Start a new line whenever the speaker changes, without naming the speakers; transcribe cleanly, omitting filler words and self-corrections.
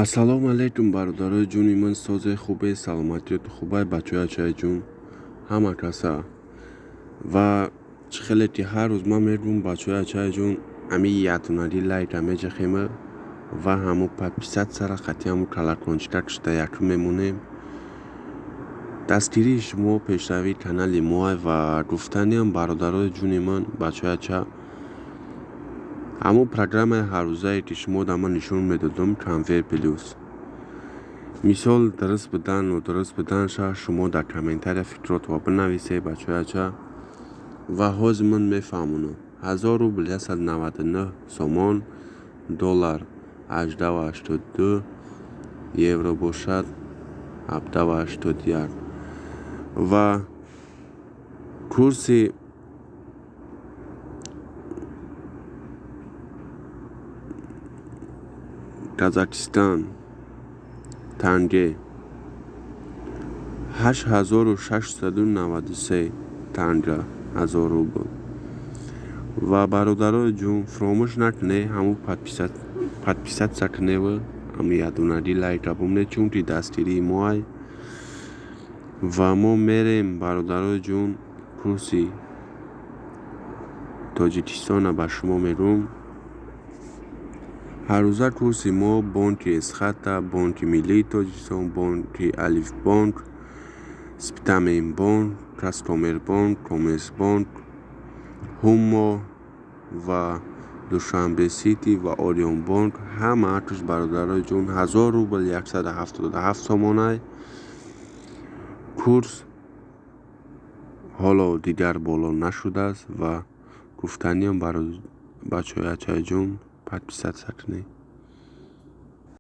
Ассалому алайкум, бародарои ҷуни ман, созе хубе, саломатиёти хубай, бачаҳои ачаи ҷун, ҳама каса. Ва чӣ хеле ки ҳар рӯз ман мегӯм, бачаҳои ачаи ҷун, ами ядунари лайка меҷахема ва ҳаму подписатсияра қати ҳаму колокольчика кушта якум мемонем. Дастгирии шумо пешравии канали моай. Ва гуфтаниам, бародарои ҷуни ман, бачаҳои ача, ҳамон программаи ҳаррӯзае ки шумо да ман нишон медодам, Конвейер Плюс, мисол, дуруст будан, нодуруст буданша шумо дар комментария фикротро бинависед, бачаҳои ача. Ва ҳозир ман мефаҳмонам: 1000 рубл 199 сомон, доллар 18,82, евро бошад 17,81. Ва курси Казакистан танге 8693 танга 1000 рубл. Ва бародарои ҷун, фуромӯш накунед, ҳамун подписаться куневу ҳамун ядунари лайка бумонед, чунки дастгирии моай. Ва мо мерем, бародарои ҷун, курси Тоҷикистона ба шумо мегӯм. Ҳаррӯза курси мо: бонки Эсхата, Бонки Миллии Тоҷикистон, бонки Алифбонк, Спитаменбонк, Казкоммербонк, Коммерсбонк, Ҳумо ва Душанбе Сити ва Орионбонк. Ҳамааш, бародарои ҷун, 1000 рубл 177 сомонай. Курс ҳоло дигар боло нашудааст. Ва гуфтаниам, бачаҳои ачаи ҷун, подписаться кунед.